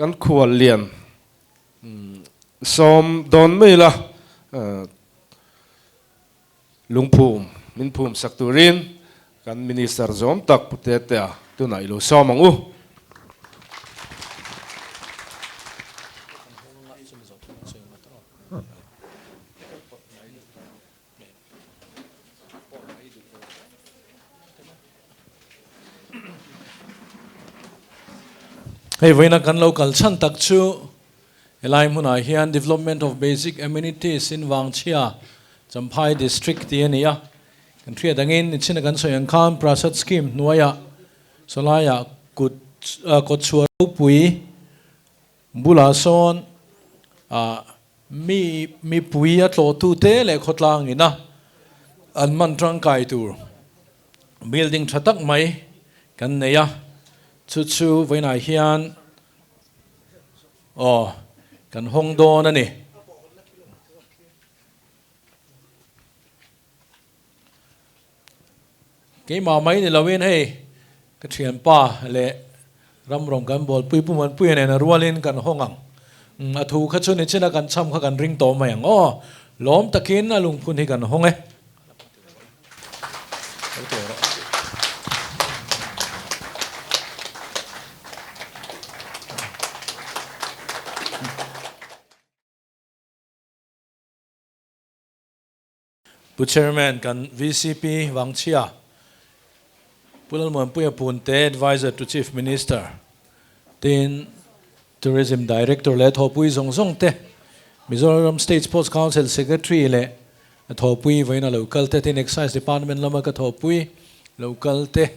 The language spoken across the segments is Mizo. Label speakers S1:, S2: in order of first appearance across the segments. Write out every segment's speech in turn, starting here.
S1: Kan khual lian sawm dawn mai la lungphum min phum sak turin kan Minister zawm tak Pu Tetea tunah i lo sawm ang u.
S2: Hei vawiina kan lo kal chhan tak chu helai hmunah hian Development of Basic Amenities in Vangchhia, Champhai District tih a ni a. Kan hriat angin nichina kan sawi ang khan Prasad Scheme hnuaiah sawlaiah kut kawtchhuah ropui Bulah sawn ah mi mipui a tlawhtute leh khawtlang ina an man tangkai tur building tha tak mai kan nei a, chu chu vawiinah hian aw kan hawng dawn a ni. Keimah mai ni loin hei ka thianpa leh ram rawng kan bawlpui Pu Muanpuia nen a rualin kan hawng ang. A thu kha chu nichina kan cham kha kan ring tawh mai ang aw. Lawm takin a lungphun hi kan hawng e. Pu Chairman, kan vcp Vangchhia, Pu Lalmuanpuia Punte, Adviser to Chief Minister, tin Tourism Director leh thawhpui zawng zawng te, Mizoram State Sports Council Secretary leh thawhpui vawiin a lo kal te, tin Excise Department lama ka thawhpui lo kal te,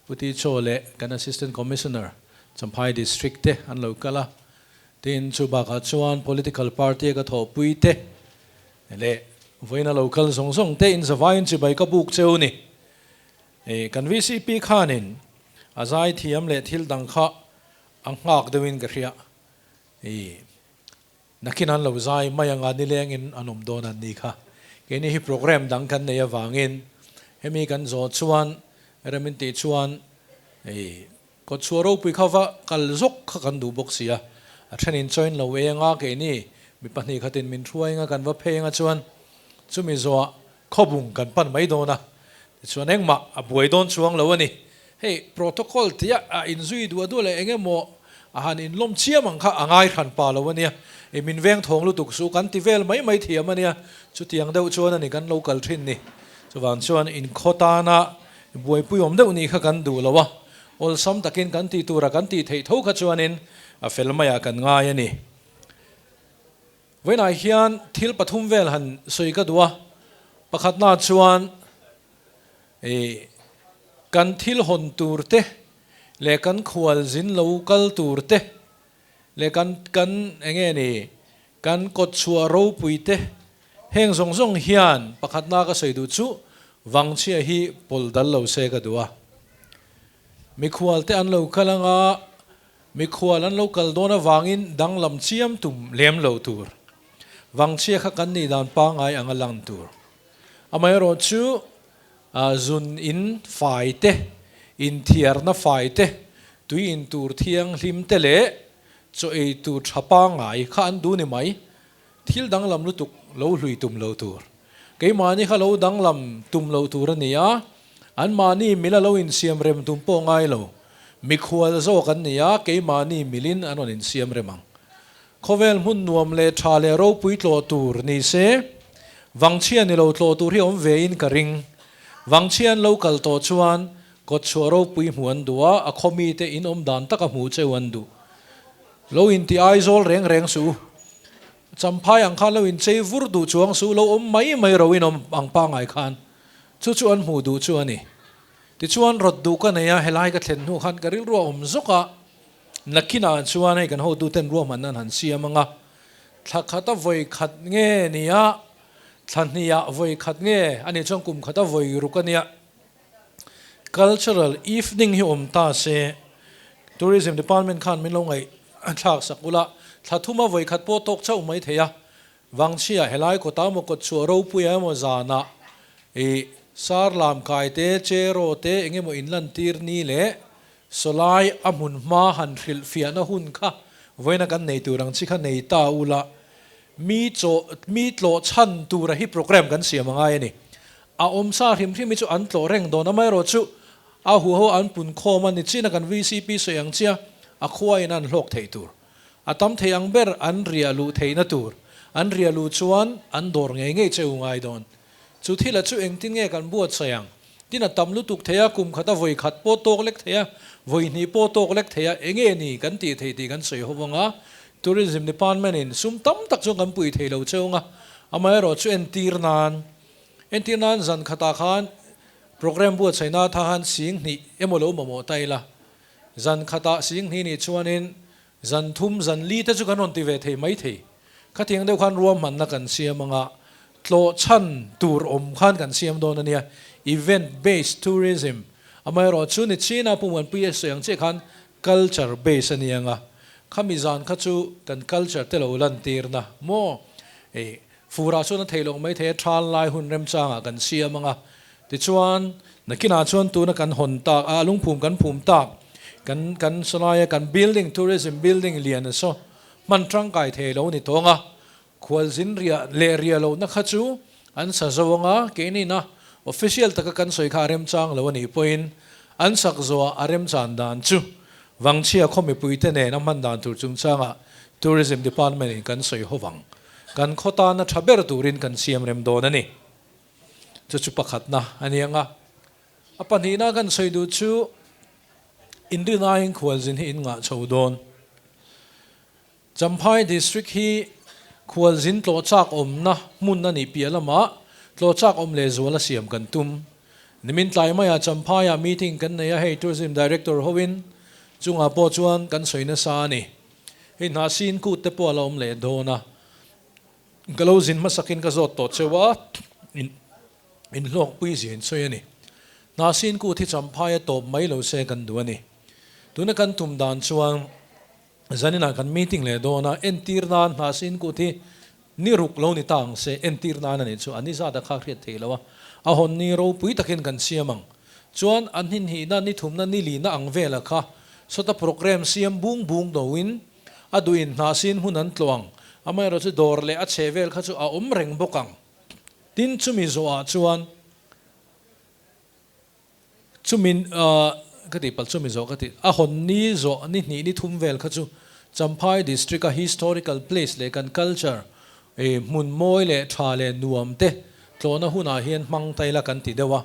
S2: Pu Ti Chaw leh kan Assistant Commissioner Champhai District te an lo kal a, tin chu bakah chuan Political Party a ka thawhpui te, Leh vawiin a lo kal zawng zawng te in zavaiin chibai ka buk cheu ni. Ih kan vcp khanin a zai thiam leh thil dang kha a nghak deuhin ka hria. Ih nakin an lo zai mai anga nilengin an awm dawn an ni kha. Keini hi program dang kan nei avangin hemi kan zawh chuan rem in tih chuan ih Kawtchhuah ropui kha va kal zawk kha kan duh bawk si a, a thenin chawiin lo eng a, keini mi pahnih khatin min hruai eng a, kan va phei eng a chuan chumi zawhah khawbung kan pan mai dawn a, tichuan engmah a buai dawn chuang lo a ni. Hei protocol tia a inzui duah duah leh eng emaw a han inlawm chiam ang kha a ngai hran pa lo a nia, i min veng thawng lutuk suh kan ti vel mai mai thiam a nia, chutiang deuh chuan a ni kan lo kal thin ni. Chuvang chuan inkhaw tana buaipui awm deuh nih kha kan duh lo a, Awlsam takin kan tih tura kan tih theih tho kha chuanin a fel maiah kan ngai a ni. Vawiinah hian thil pathum vel han sawi ka duh a, pakhatna chuan ih kan thil hawn tur te leh kan khual zin lo kal tur te leh kan kan eng nge ni kan kawtchhuah ropui te heng zawng zawng hian pakhatna ka sawi duh chu Vangchhia hi pawl dal lo se ka duh a. Mikhual te an lo kal anga, mikhual an lo kal dawn avangin danglam chiam tum lem lo tur. Vangchhia kha kan nih dan pangngai anga lang tur. Amaherawh chu zun in fai te, inthiarna fai te, tui in tur thianghlim te leh chaw ei tur tha pangngai kha an duh ni mai. Thil danglam lutuk lo hlui tum lo tur. Keimahni kha lo danglam tum lo tur a ni a, anmahni mila lo insiam rem tum pawh ngai lo. Mikhual zawk an ni a, keimahni milin an rawn insiam rem ang. Khawvel hmun nuam leh tha leh ropui tlawh tur ni se, Vangchhia ni lo tlawh tur hi awm ve in ka ring. Vangchhia an lo kal tawh chuan kawtchhuah ropui hmuh an duh a, a khaw mite in awm dan taka hmuh cheu an duh. Lo inti Aizawl reng reng suh u. Champhai ang khan lo inchei vur duh chuang suh, lo awm mai mai ro in awm ang pangngai khan. Chu chu an hmuh duh chu a ni. Tichuan rawt duh ka nei a, helai ka thlen hnu khan ka rilru a awm zawk a, nakinah chuan hei kan hotuten ruahmanna an han siam ang a, thla khata vawi khat nge nia, thla hniah vawi khat nge a nih chuan kum khata vawi ruk a nia. Cultural evening hi awm ta se, Tourism Department khan min lo ngaih thlak sak ula, thla thuma vawi khat pawh tawk chauh mai thei a, Vangchhia helai kawta emaw kawtchhuah ropuia emaw zanah ih sar lam kai te, cheraw te eng emaw inlantir ni leh sawlai a hmun hma han hrilh fiahna hun kha Vawiina kan nei tur ang chi kha nei ta ula, mi chaw mi tlawh chhan tura hi programme kan siam a ngai a ni. A awm sa hrim hrim hi chu an tlawh reng dawn amaherawh chu a huho an pun khawm a ni chin a kan VCP sawi ang chia a khua in an hlawk thei tur. A tam thei ang ber an riah luh theihna tur. An riah luh chuan an dawr ngei ngei che u ngai dawn. Chu thila chu engtin nge kan buatsaih ang? Tin a tam lutuk thei a, kum khata vawi khat pawh tawk lek thei a, vawi hnih pawh tawk lek thei a, enge ni kan tih theih tih kan sawi ho vang a, Tourism Department in sum tam tak chuan kan pui thei lo cheu ang a, amaherawh chu entir nan, entir nan zan khatah khan programme buatsaihna atha khan sing hnih emaw lo mamawh ta ila, zan khatah sing hnih nih chuanin Zan thum, zan li te chu kan rawn ti ve thei mai thei. Khatiang deuh khan ruahmanna kan siam anga tlawh chhan tur awm khan kan siam dawn a nia. Event based tourism amaherawh chu ni China Pu Muanpui a sawi ang chiah khan culture based a ni anga khami zan kha chu kan culture te lo lantirna maw ei furah chuan a theih loh mai thei a thal lai hun remchangah kan siam anga Tichuan, nakinah chuan tuna kan hawn tak a, lungphum kan phum tak, kan kan sawlaia kan building, tourism building lian a saw hman tangkai thei lo ni tawng a, khualzin riah leh riah lohna kha chu an sa zo ang a, keinina official taka kan sawi kha a remchang lo a nih pawhin an sak zawhah a remchan dan chu Vangchhia khaw mipuite nen a hman dan tur chungchangah Tourism Department in kan sawi ho vang. Kan khaw tana tha ber turin kan siam rem dawn a ni. Chu chu pakhatna a ni ang a. A pahnihna kan sawi duh chu inrinaiin khualzin hi in ngah chho dawn. Champhai District hi khualzin tlawh chak awmna hmun a nih piah lamah tlawh chak awm leh zual a siam kan tum. Nimin tlai maiah Champhaiah meeting kan nei a, hei Tourism Director hoin chungah pawh chuan kan sawi nasa a ni. Hei hnahsin kut te pawh a la awm leh dawn a. Ka lo zin hmasakin ka zawt tawh cheu a, in hlawkpui zin sawi a ni. Hnahsin kut hi Champhai a tawp mai lo se kan duh a ni. Tuna kan tum dan chuan zaninah kan meeting leh dawn a, entir nan Hnahsin kut hi ni ruk lo ni ta ang se, entir nan a nih chu a ni zat a kha hriat theih lo a, a hawn ni ropui takin kan siam ang. Chuan a hninhihna, ni thumna, ni lina ang vela kha sawta programme siam bung bung doin, A duhin hnahsin hmun an tlawh ang. Amaherawh chu dawr leh a chhe vel kha chu a awm reng bawk ang. Tin, chumi zawhah chuan chumi ka tih palh chumi zawh ka tih a hawn ni zawh ni hnih ni thum vel kha chu Champhai District a historical place leh kan culture hmun mawi leh tha leh nuam te tlawhna hunah hian hmang ta ila kan ti deuh a.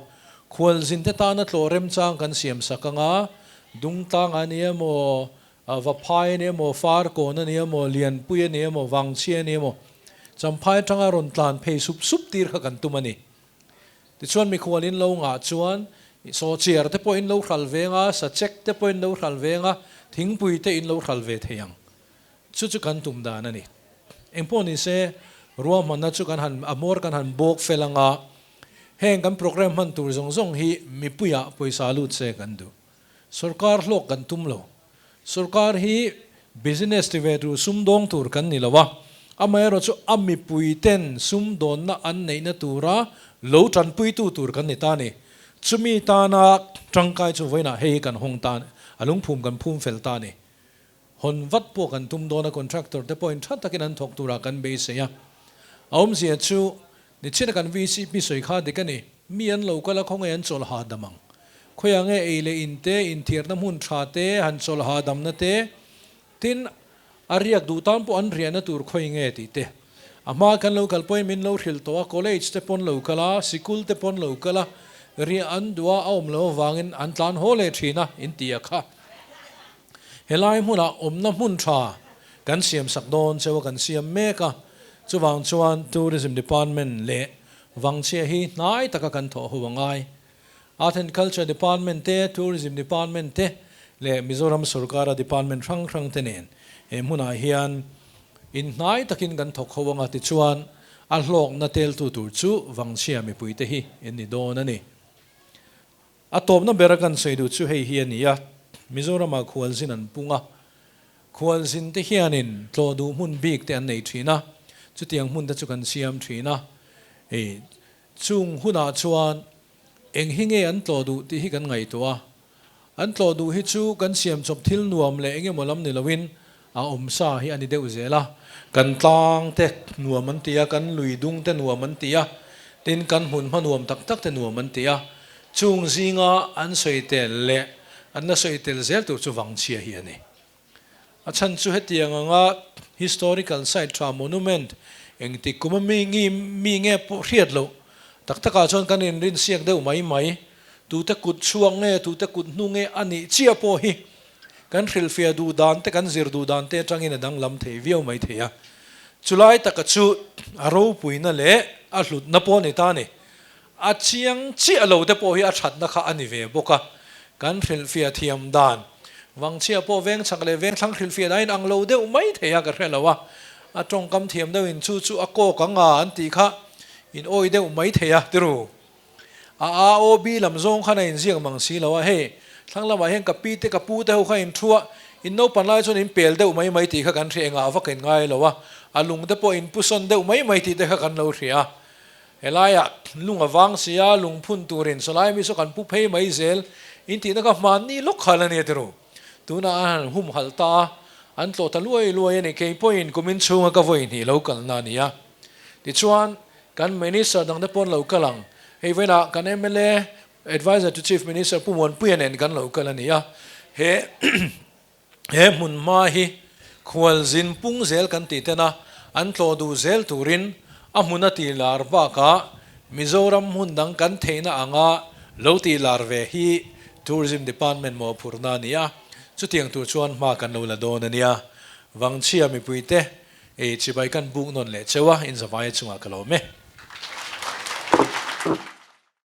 S2: Khualzin te tana tlawh remchang kan siam sak anga Dungtlang a ni emaw Vaphai a ni emaw, Farkawn a ni emaw, Lianpui a ni emaw, Vangchhia a ni emaw, Champhai atanga rawn tlan phei sup sup tir kha kan tum a ni. Tichuan mikhual in lo ngah chuan sawhchiar te pawh in lo hral veng a, sachek te pawh in lo hral veng a, thingpui te in lo hral ve thei ang. Chu chu kan tum dan a ni. Engpawh ni se, ruahmanna chu kan han, a hmawr kan han bawk fel anga, heng kan programme hman tur zawng zawng hi mipuiah pawisa lut se kan duh. Sorkar hlawk kan tum lo. Sorkar hi business ti ve tur, sumdawng tur kan ni lo a. Amaherawh chu a mipui ten sumdawnna an neihna tura lo tanpuitu tur kan ni ta a ni. Chumi tana tangkai chu vawiinah hei hi kan hawng ta a, lungphum kan phum fel ta a ni. Hawn vat pawh kan tum dawn a, contractor te pawhin tha takin an thawk turah kan beisei a. A awmzia chu Nichina kan VCP sawi kha dik a ni. Mi an lo kal a, khawngaih an chawlh hahdam ang. Khawiah nge ei leh in te, inthiarna hmun tha te, han chawlh hahdamna te, tin a riak duh tan pawh an riahna tur khawi nge tih te. A hma kan lo kal pawhin min lo hrilh tawh a, college te pawn lo kal a, sikul te pawn lo kal a, riah an duh a, a awm loh avangin an tlan haw leh thin a, in ti a kha. Helai hmunah awmna hmun tha kan siam sak dawn cheu a kan siam mek a, chuvang chuan Tourism Department leh Vangchhia hi hnai taka kan thawh ho a ngai. Art and Culture Department te, Tourism Department te leh Mizoram sorkara department hrang hrang te nen he hmunah hian inhnai takin kan thawk ho anga tichuan a hlawkna teltu tur chu Vangchhia mipuite hi en ni dawn a ni. A tawpna bera kan sawi duh chu hei hi a ni a, Mizoramah khualzin an pung a, khualzin te hianin tlawh duh hmun bik te an nei thin a, chutiang hmun te chu kan siam thin a, hei chung hunah chuan eng hi nge an tlawh duh tih hi kan ngaihtuah a, an tlawh duh hi chu kan siam chawp thil nuam leh eng emaw lam ni loin. A awm sa hi a ni deuh zel a, kan tlang te nuam an ti a, kan lui dung te nuam an ti a, tin kan hmun hma nuam tak tak te nuam an ti a, chung zinga an sawi tel leh an la sawi tel zel tur chu Vangchhia hi a ni. A chhan chu hetiang anga historical site tha monument engtik kum a mi ngi mi nge pawh hriat loh tak takah chuan kan inrinsiak deuh mai mai, tute kut chhuak nge tute kut hnu nge a nih chiah pawh hi Kan hrilhfiah duh dan te, kan zir duh dan te atangin a danglam thei viau mai thei a. Chulai taka chu a ropuina leh a hlutna pawh a ni ta a ni. A chiang chiah lo te pawh hi a thatna kha a ni ve bawk a. Kan hrilhfiah thiam dan Vangchhia pawh veng chak leh veng thlang hrilhfiah dahin ang lo deuh mai thei a ka hre lo a. A tawngkam thiam deuhin chu chu a kawk ang a an tih kha in awi deuh mai thei a tiru. A AOB lam zawng khan a inziak mang si lo a, hei thlang lamah hian ka pi te ka pu te ho kha in thu a, in naupan lai chuan in pel deuh mai mai tih kha kan hria engah vak in ngai lo a, a lung te pawh in pu sawn deuh mai mai tih te kha kan lo hria a. Helaiah lung a vang si a, lung phun turin sawlai mi saw kan pu phei mai zel in tihna kha hmanni lawk khan a nia tiru. Tunah an han humhalh ta a, an tlawh ta luai luai a ni, kei pawhin kumin chhunga ka vawi hnih lo kalna a ni a. Tichuan, kan Minister dangte pawh an lo kal ang. Hei vawiinah kan mla Adviser to Chief Minister Pu Muanpuia nen kan lo kal a ni a. He he hmun hma hi khualzin pung zel kan tih tena an tlawh duh zel turin a hmun a tih lar bakah Mizoram hmun dang kan theihna anga lo tih lar ve hi Tourism Department mawhphurhna a ni a. Chutiang tur chuan hma kan lo la dawn a nia. Vangchhia mipuite Ei chibai kan buk nawn leh cheu a, in zavaia chungah ka lawm e.